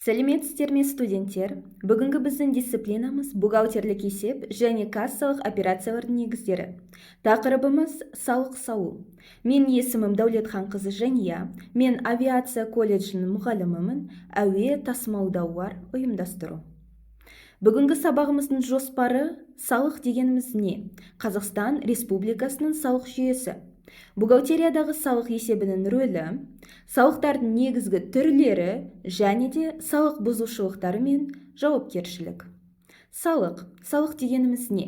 Сәлеметсіздер ме, студенттер! Бүгінгі біздің дисциплинамыз – бухгалтерлік есеп және кассалық операциялардың негіздері. Тақырыбымыз – салық салу. Менің есімім Дәулетханқызы Жания. Мен авиация колледжінің мұғалімімін, әуе тасымалдаулар ұйымдастыру. Бүгінгі сабағымыздың жоспары: салық дегеніміз не, Қазақстан Республикасының салық жүйесі, бухгалтериядағы салық есебінің рөлі, салықтардың негізгі түрлері және де салық бұзушылықтары мен жауапкершілік. Салық. Салық дегеніміз не?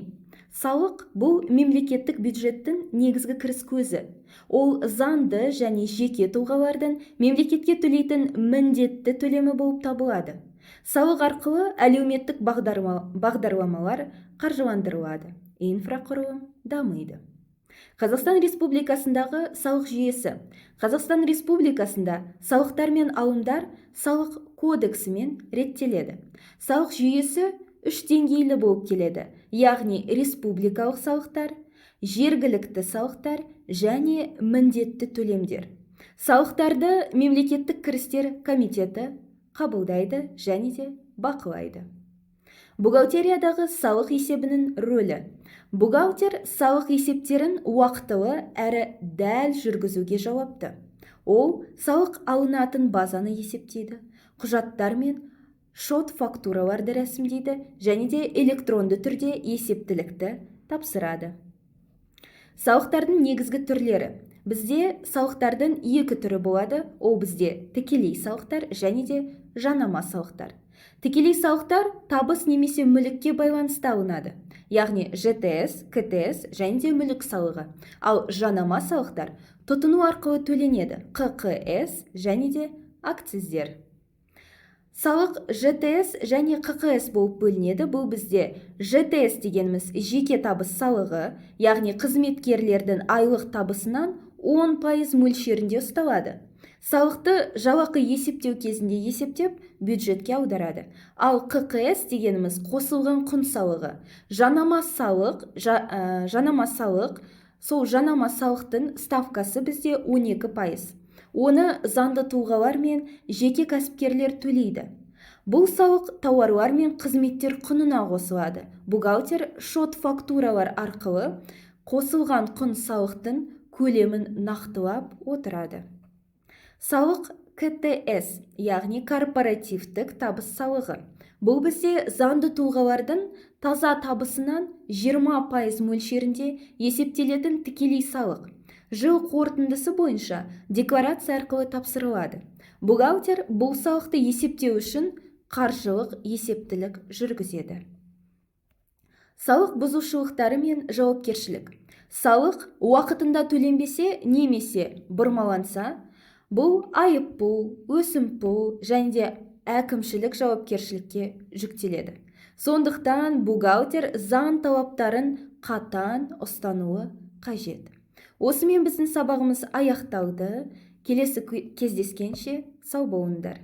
Салық – бұл мемлекеттік бюджеттің негізгі кіріс көзі. Ол заңды және жеке тұлғалардың мемлекетке төлейтін міндетті төлемі болып табылады. Салық арқылы әлеуметтік бағдарламалар қаржыландырылады, инфрақұрылым дамиды. Қазақстан Республикасындағы салық жүйесі. Қазақстан Республикасында салықтар мен алымдар Салық кодексімен реттеледі. Салық жүйесі үш деңгейлі болып келеді, яғни республикалық салықтар, жергілікті салықтар және міндетті төлемдер. Салықтарды Мемлекеттік кірістер комитеті қабылдайды және де бақылайды. Бухгалтериядағы салық есебінің рөлі. Бухгалтер салық есептерін уақытылы әрі дәл жүргізуге жауапты. Ол салық алынатын базаны есептейді, құжаттар мен шот фактураларды рәсімдейді және де электронды түрде есептілікті тапсырады. Салықтардың негізгі түрлері. Бізде салықтардың екі түрі болады. Ол бізде тікелей салықтар және де жанама салықтар. Тікелей салықтар табыс немесе мүлікке байланысты алынады, яғни ЖТС, КТС және де мүлік салығы. Ал жанама салықтар тұтыну арқылы төленеді: ҚҚС және де акциздер. Салық ЖТС және ҚҚС болып бөлінеді. Бұл бізде ЖТС дегеніміз – жеке табыс салығы, яғни қызметкерлердің айлық табысынан 10% мөлшерінде ұсталады. Салықты жалақы есептеу кезінде есептеп, бюджетке аударады. Ал ҚҚС дегеніміз – қосылған құн салығы, жанама салық. Жанама салық. Сол жанама салықтың ставкасы бізде 12%. Оны заңды тұлғалар мен жеке кәсіпкерлер төлейді. Бұл салық тауарлар мен қызметтер құнына қосылады. Бухгалтер шот фактуралар арқылы қосылған құн салықтың көлемін нақтылап отырады. Салық КТС, яғни корпоративтік табыс салығы. Бұл бізде заңды тұлғалардың таза табысынан 20% мөлшерінде есептелетін тікелей салық. Жыл қорытындысы бойынша декларация арқылы тапсырылады. Бухгалтер бұл салықты есептеу үшін қаржылық есептілік жүргізеді. Салық бұзушылықтары мен жауапкершілік. Салық уақытында төленбесе немесе бұрмаланса, бұл айыппұл, өсімпұл және де әкімшілік жауапкершілікке жүктеледі. Сондықтан бухгалтер заң талаптарын қатаң ұстануы қажет. Осымен біздің сабағымыз аяқталды. Келесі кездескенше сау болыңдар!